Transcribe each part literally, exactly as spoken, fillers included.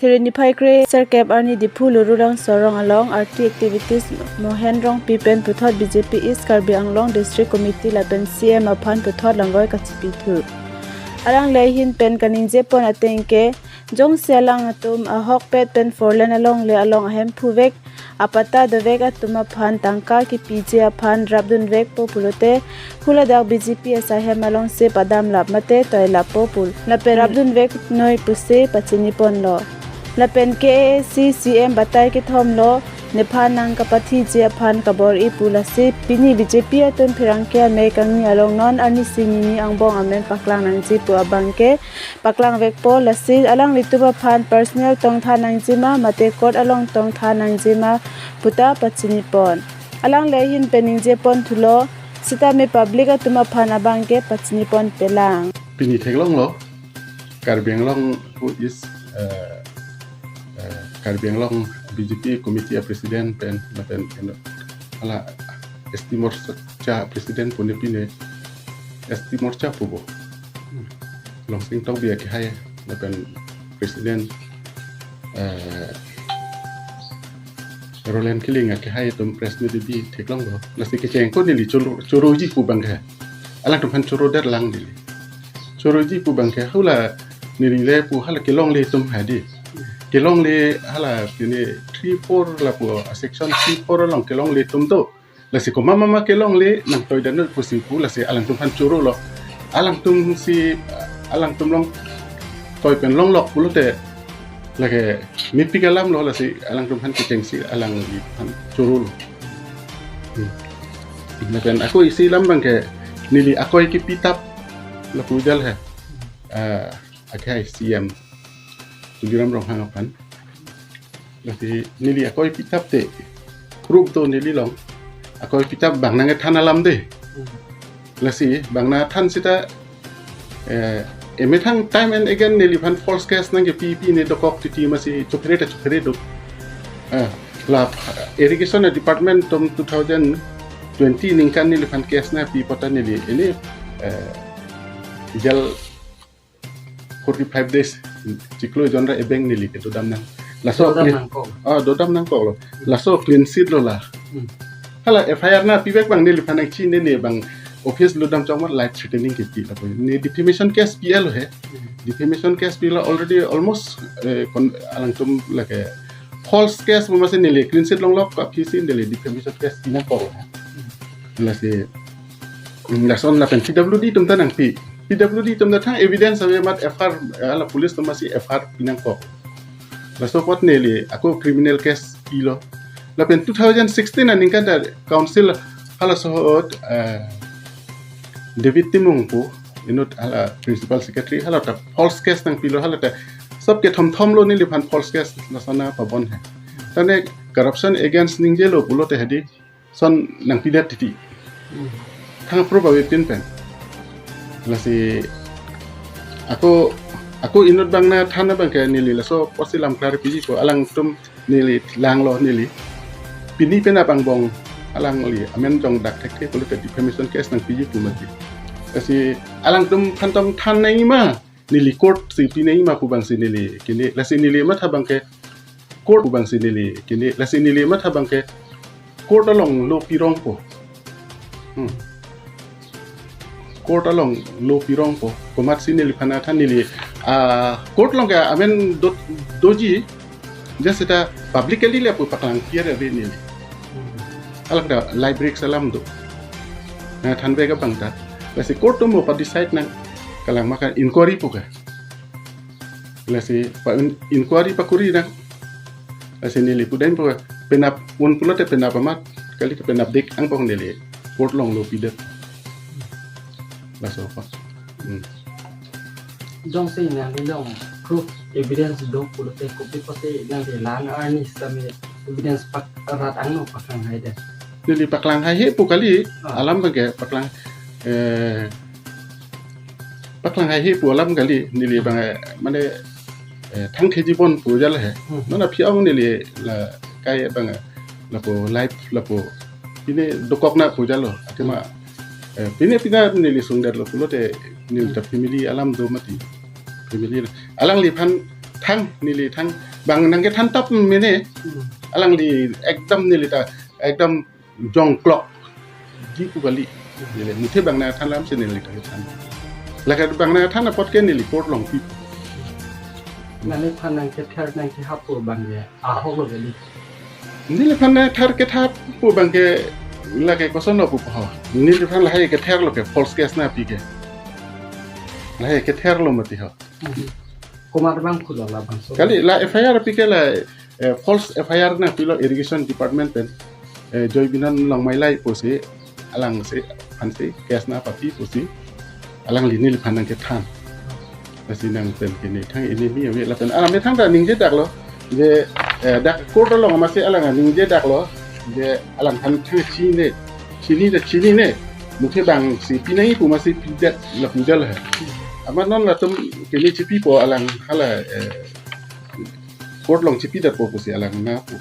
Thiri niphai kre, Sir Kep Arni Diphu Lururang Sorong along R T activities Mohen Rongpi pen puthot B J P East Karbi Anglong District Committee lapen C M aphan puthot lamvoi kachipithu. Alangle ahin pen kaningje pon ateng ke, jongsi alangtum ahokpet pen four lane alongle along ahem phuvek, apatta dovek atum aphan tangka kipiji aphan rapdunvekpo pulote, huladak B J P asai hem alongsi padamlap mate toilappo pu lapen rapdunveknoi pusi pachini ponlo. Lapen K A A C C M batai kethom lo, nephan nangkapathiji aphan kabor-i pu lasi pini B J P atum pherangke amei kangni along non arnisi nini angbong amen paklang nangji pu abang ke paklangvekpo, lasi alanglitum aphan personal tongthan nangjima mate court along tongthan nangjima puta pachini pon. Alangle ahin pen ningje ponthulo, sitame public atum aphan abang ke pachini ponpelang. Pini theklonglo, Karbi Anglong who is, eh, eh, Karbi Anglong B J P committee a president pen, lapen, pen hala S T Morcha president pune pine S T Morcha pubo. Longsing Tokbi akehai lapen president, eh, Roland Killing akehai atum press meet di theklonglo. Lasi kecheng ko neli choro, choroji pu abang ke, alangtum aphan choro det lang neli. Choroji pu abang ke, hula neli le pu hala kelongle atum hadi. Kelongle hala kene three four lapu, ah, section three four along kelongle atum do. Lasi komat mama kelongle nangtoi dan pusi pu lasi alangtum aphan chorolo. Alangtum si, alangtum along toi pen longlok pulote lake mepik alam lo, lasi alangtum aphan kechengsi alangliphan chorolo. Hmm. Lapen ako isi alam abang ke neli akoi kipitap lapu jal he. Ah, akehai C M Tuliram Ronghang aphan. Lasi neli akoi pitap te proof do neli along. Akoi pitap bang nangkethan alam de. Hmm. Lasi bang nangthan seta, eh, emethang time and again neliphan false case nangkepi pi ne dokok titi masi chokre ta chokre do. Eh, la irrigation department atum two thousand twenty ningkan neliphan case nangpi apot ta neli ini, eh, jail forty-five days chiklo ejon ra ebeng neli kedodam nang. Laso dodam clean, nangkok. Ah, dodam nangkoklo. Laso clean sheet lo la. Hmm. Hala F I R nangpivek abang neliphan nangchinine abang office lutdam chok amat life threatening kepi lapu. Ne defamation case pilo he. Hmm. Defamation case pilo already almost, eh, kon-, alangtum lake false case mama si neli clean sheet longlok aphi si neli defamation case pi nangkok. Hmm. Lasi, mm, lason lapen P W D atum ta nangpi. P W D atum ta thang evidence ave amat F I R, eh, hala police atum si F I R pi nangkok. Laso apot neli ako criminal case pilo. Lapen two thousand sixteen aningkan ta council halaso ahut, eh, David Timung pu inut hala principal secretary hala ta false case nangpilo, hala ta sab kethom thom lo neliphan false case lason nangpabon he. Tane corruption against ningjelo pulote hadi son nangpidet titi. Hmm. Thang approve avepin pen. Lasi ako, ako inut abang nangthan abang ke neli laso apotsi lam clarify ko, alangtum neli langlo neli. Pini penap angbong alangli amen jongdak thekthe pulote defamation case nangpiji pu mati. Lasi alangtum aphan tongthan nangjima, neli court si pi nangjima pu abang si neli kene, lasi neli matha abang ke court pu abang si neli kene, lasi neli matha abang ke court along lo pirongpo. Hmm. Court along lo pirongpo. Komat si neliphan nangthan neli, ah, court along ke amen do, doji, just seta publicly lapu paklang piar ave neli. Alangtum library alam do. Nangthanvek abang ta. Lasi court atum mo pa-decide nang kalang maka inquiry pu ke. Lasi pa in-, inquiry pakuri nang. Lasi neli pudam pu penap un pulote penap amat kali ke penap dik angbong neli court along lo pidet. Laso apa. Hmm. Jongsi nangli along proof evidence do pulote kopi pusi nangli lang arni sitame evidence pak rat angno paklang hai de. Neli paklang haihe pu kali, ah, alam abang ke paklang, eh, paklang haihe pu alam kali neli abang, eh, mane, eh, thang kheji pon pu jal he. Hmm. Non aphi ong neli la kai abang, eh, lapu live lapu pine dokok nang pu jal lo. Athema, eh, pine pine neli sungdet lo pulote neli ta family alam do mati. Family la. Alangliphan thang, neli thang, bang nangkethan tap mene, Hmm. alangli ekdam neli ta, ekdam jongklok. Di pu kali. Neli muthe bang nangthan lam si neli ta kethan. Lake bang nangthan apot ke neli court longpi. Nangliphan nangkether nangkehap pu abang ke ahok lo kali. Neliphan nangther kethap pu abang ke lake koson lo pu ho. Neliphan lahai kether lo ke false case nangpi ke. Lahai kether lo mati ho. Mhm. Komat abang pulo labangso? Kali la F I R pi ke la, eh, false F I R nangpilo irrigation department pen, eh, Joy Binon Longmailai pusi alangsi aphansi case nangpapi pusi alangli neliphan nangkethan. Lasi nang pen kini thang ini mi ave lapen alam thang ta ningje dak lo je, eh, dak court along amatsi alang ningje dak lo je alangphan thang chini, chini ta chinine, muthe bangsi pinai pu amatsi pidet lapu jal ha. Amat non latum kini chipipo alang hala, eh, court along chipidet po pusi alang nangpu.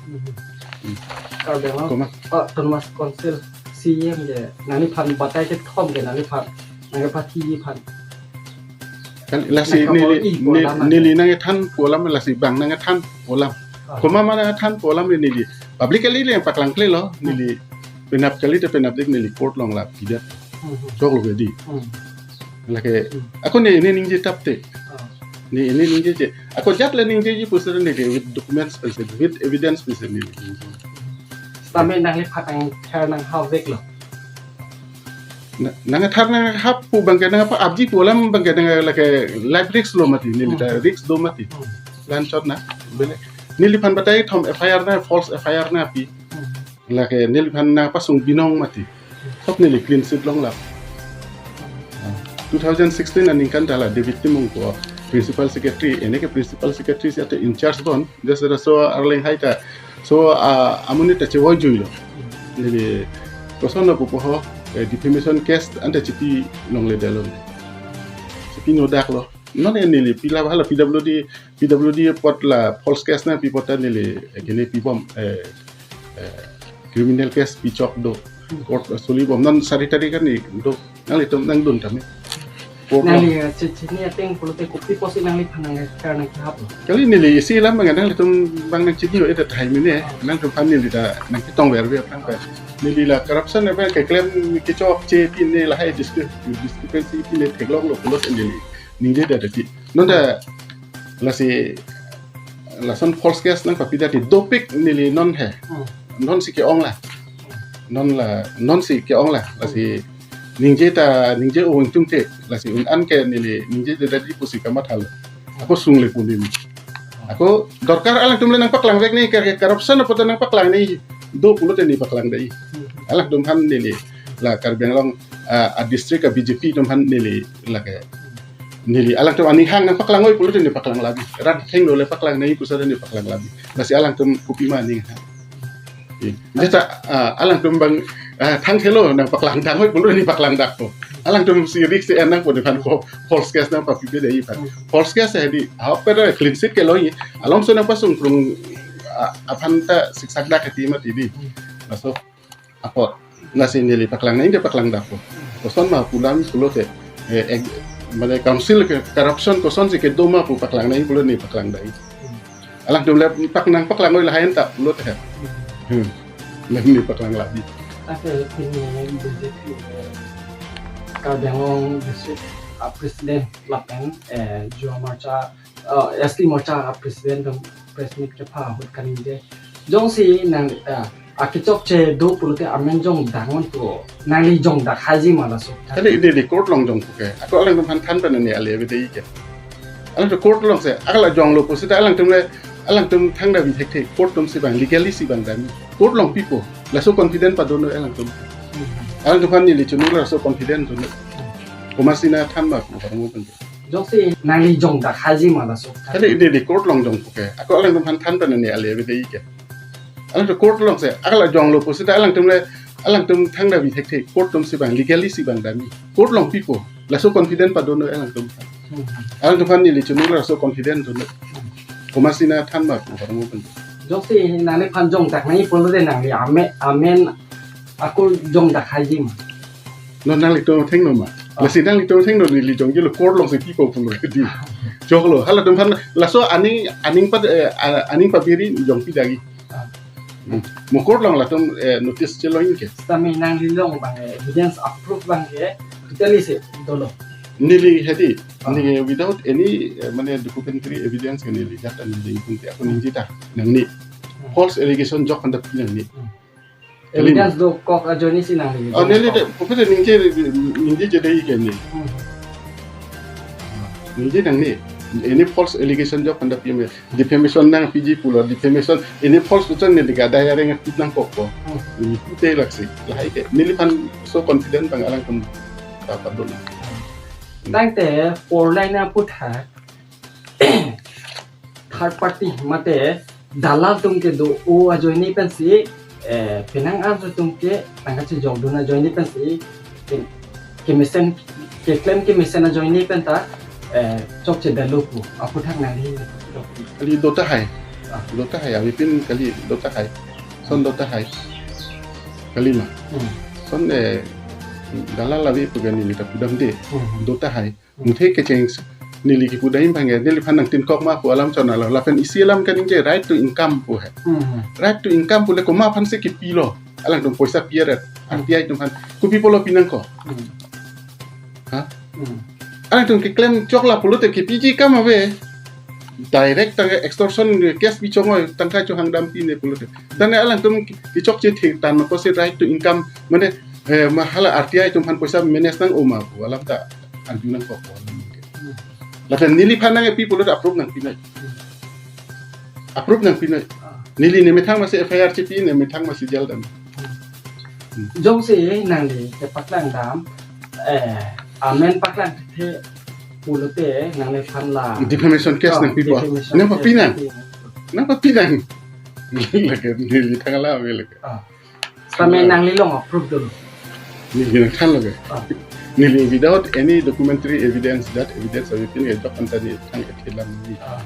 Mhm. Hmm. Karbi Anglong, Koma? Oh, Autonomous Council C E M ke nangliphan batai kethom ke nangliphan nangkepathi aphan. Kan lasi neli, nangkapor-i pu ne-, alam neli nangkethan pu alam lasi bang nangkethan pu alam. Ah. Komat ma nangkethan pu alam neli. Publicly le paklangkle lo, Hmm. neli penap kali te penap dik neli court along la pidet. Hmm. Chok lo ke di. Hmm. Lake, Hmm. ako ne ini ningje tap te. Ah. Ne ini ningjeje. Ako jat le ningjeji pusi neli ke with documents pusi, with evidence pusi neli. Sitame nangliphan nangther nanghap vek lo. Na, nangther nanghap pu abang ke nangpa apji pu alam abang ke nang lake life risk lo mati, neli ta Hmm. risk do mati. Hmm. Lan chot na. Bele. Neliphan batai thom F I R nang, false F I R nangpi. Hmm. Lake neliphan nangpasung binong mati. Sop neli clean chit longlap. Ah, two thousand sixteen aningkan ta la David Timung ko principal secretary, ene ke principal secretary si ate in charge bon, just laso arleng hai ta. So, ah, amonit ta chevoi jui lo. Neli koson lo pupo ho, eh, defamation case anta chipi longledetlo. Chipi nodak lo. Non neli pila bhala P W D, P W D apot la false case nangpi apot ta neli, eh, kene pibom, eh, eh, criminal case pichok do. Court, eh, solibom non sari tarik kan ni do. Nanglitum nangdun tame. Court lo. Nangli, eh, chi-, chini ateng pulote kopi pusi nangliphan nangkether nangkehap lo? Kali neli isi alam abang nanglitum abang nangchini o ida thai mene. Ah. Nangtumphan neli ta nangketong verve aphrang pa. Neli la corruption ave keklem kechokche pine lahai discre-, discrepancy pine theklong lo pulote neli ningjedet ti. Non ta lasi lason false case nangpapidet ti dopik neli non he. Hmm. Non si ke-ong la. Non la, non si ke-ong la. Lasi ningje ta, ningje ong tung te. Lasi un-an ke neli ningjedet ti pusi kamathalo. Ako sungle pu neli. Ako dorkar alangtum le nangpaklang vek ni ke, ke corruption apot nangpaklang ni do pulote neli paklang dai. Hmm. Alangtumphan neli la Karbi Anglong, ah, a district a B J P atumphan neli lake. Neli alangtum aning hang nangpaklang oi pulote neli paklang labi. Rat thenglo le paklang nai pusi neli paklang labi. Lasi alangtum kopi ma aning hang. Eh, jeta, ah, alangtum abang, ah, thangthelo nangpaklang dang oi pulote neli paklang dak po. Alangtum si risk si en nangpo nephan ko false case nangpapipe dei aphan. False case he di, ahok pen clean chit ke lo ni. Alomso nangpasung krung, ah, aphan ta siksak dak keti mati di. Laso apot. Lasi neli paklang nai de paklang dak po. Koson ma pu alam pulote, eh, eh, mane council ke corruption kosonsi kedo ma pu paklang nai pulote neli paklang dai. Alangtum le pak nangpaklang oi lahai ta pulote. Hmm. Neli paklang labi. Ake pini B J P, eh, Karbi Anglong District, ah, President lapen, eh, Yuva Morcha, eh, S T Morcha, ah, President atum press meet kepha ahut kaningje. Jongsi nang, eh, akechokche do pulote amen jongdang on pu. Nangli jongdak haiji ma laso? Kali neli court along jong pu ke. Ako alangtumphan than pen neli ale ave dei ke. Alangtum court along si, akala jonglo pusita alangtum le, alangtum thangta bi thekthe, court atumsi abang, legally si abang dam. Court longpipo, laso confident padon noi alangtum. Alangtumphan neli chunu laso confident dun noi. Komatsi nangthan ma pu parang pen. Jongsi nangli jongdak haiji ma laso? Kali neli court along jong pu ke. Ako alangtumphan than pen neli ale ave dei ke. Alangtum court along si, akala jonglo pusita alangtum le, alangtum thangta bi thekthe, court atumsi abang, legally si abang dam. Court longpipo, laso confident padon noi alangtum. Hmm. Alangtumphan neli chunu laso confident dun noi. Komatsi nangthan ma pu parang pen. Jongsi nangliphan jongdak nai pulote nangli ame-, amen ako jongdak haiji ma? Non nanglitum thengno ma. Ah. Lasi nanglitum thengno neli jongjelo court along si pipo pulo di. Choklo, halatum aphan laso aning, aning pat, eh, a-, aning pabiri jongpi dagi. Ah. Hmm. Mo court along latum, eh, notice chelong ke. Tame nangli along abang evidence approve abang ke totally se dolo. Neli hedi, ah, neli without any, eh, mane documentary evidence ke neli jat neli pun te ako ningje ta nangne. Hmm. False allegation jok anda pi nangne. Hmm. Evidence dokok ajoine si nangli. Oh, neli de, pupete ningje, ningje je dei ke ni. Hmm. Ningje nangne. Any false allegation jok anda pi me. Defamation nangpiji pulo, defamation. Any false uchan neli ga dai areng nangkokpo. Hmm. Neli pute laksi. Lahai ke. Neliphan so confident abang alangtum ta padun. Tangte four line aputhak third party mate dalal atum kedo ajoine pensi, eh, penang arju atum ke tangka chejokdun ajoine pensi, ke-, kemesen, keklem kemesen ajoine penta, eh, chokche dalo pu aputhak nangli. Kali do tahai. Ah. Do tahai, avepin kali do tahai. Son do tahai. Kali ma. Hmm. Son, eh, dalal ave pu ke neli ta pudamde. Hmm. Do tahai. Muthe kecheng neli kipu dam abang ke, neliphan nangtinkok ma pu alam chonalo. Lapen isi alam kaningje right to income pu he. Hmm. Right to income pu le komat aphan si kipilo? Alangtum poisa pi aret. Hmm. R T I atum aphan. Kopi pulo pinangkok? Hmm. Ha? Hmm. Alangtum keklem choklo pulote kepiji akam ave. Direct tangka extortion case pi chongoi, tangka chohang dampi ne pulote. Tangte alangtum kechokche thektan ma pusi right to income mane, eh, ma hala R T I atum aphan poisa manage nang-o ma pu alam ta arju nangkok. Hmm. Lapen neliphan nangpi pulote approve nangpi noi. Hmm. Approve nangpi noi. Ah. Neli ne methang masi F I R chepi, ne methang masi jail dam. Hmm. Hmm. Jongsi nangli kepaklang dam, eh, amen paklang the pulote nangliphan la. Defamation case, oh, nangpipo. Defamation case nangpi nang. Nangpi nang. Lake neli thang alam ave lake. Ah. Tame nangli along approve dolo. Neli nangthanlo ke. Ah. Neli without any documentary evidence, that evidence avepin ke jok anta neli thang ke thelang ni. Ah.